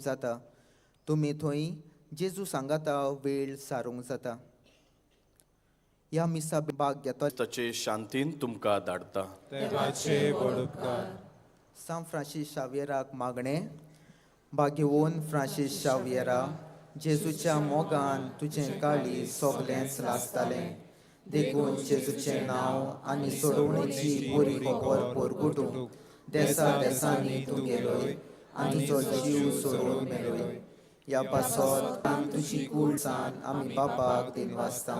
जाता. तुमी थंय जेजू सांगाता वेळ सारूंक जाता. ह्या मिसा भाग घेतो ताचे शांतीन तुमकां धाडटा. देवाचे व्हड उपकार. सांत फ्रांसीस शाव्येराक मागणें. भाग्यवंत फ्रांसीस शाव्येरा, जेजूच्या मोगान तुजें काळीज सगलेंच लासतालें, देखून जेजूचें नांव आनी सोडवणेची बरी खबर परगटूंक देसा देसांनी तूं गेलोय आनी तुजो जीव सोडून मेलोय. ह्या पासत आनी तुजी कूळसान आमी बापाक दिनवासता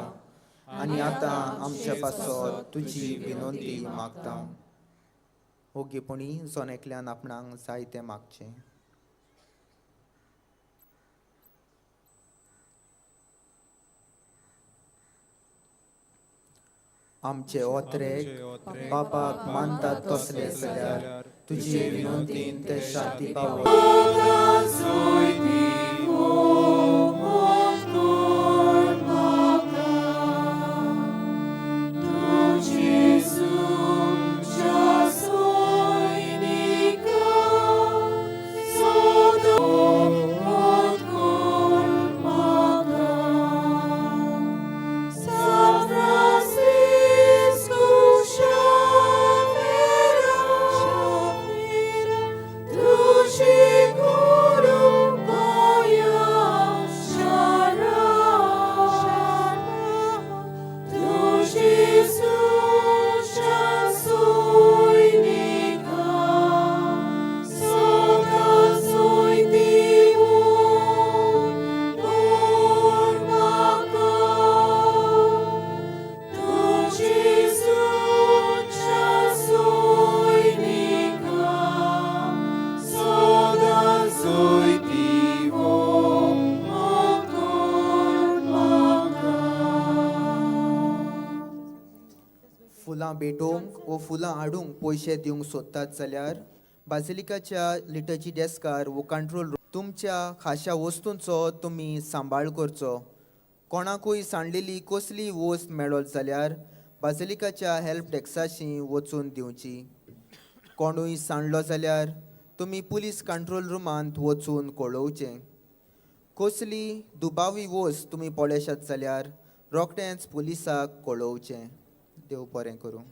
आनी आतां आमच्या पासत तुजी विनंती मागता. ओगीपणी जण एकल्यान आपणाक जाय तें मागचें. आमचे ओत्रेक बापाक मानतात तसले जाल्यार तुजे विनंतीन ते शांती पावो. फुलां भेटोवंक वो फुलां हाडूंक पयशे दिवंक सोदतात जाल्यार बाजिलिकाच्या लिटर्जी डेस्कार वो कंट्रोल तुमच्या खाशा वस्तूंचो तुमी सांबाळ करचो. कोणाकूय सांडलेली कसलीय वस्त मेळत जाल्यार बाजिलिकाच्या हेल्प डेस्काशी वचून दिवची. कोणूय सांडलो जाल्यार तुमी पुलीस कंट्रोल रुमांत वचून कळोवचें. कसली दुबावी वस्त तुमी पळयशात जाल्यार रोखडेंच पुलिसाक कळोवचें. देव बरें करूं.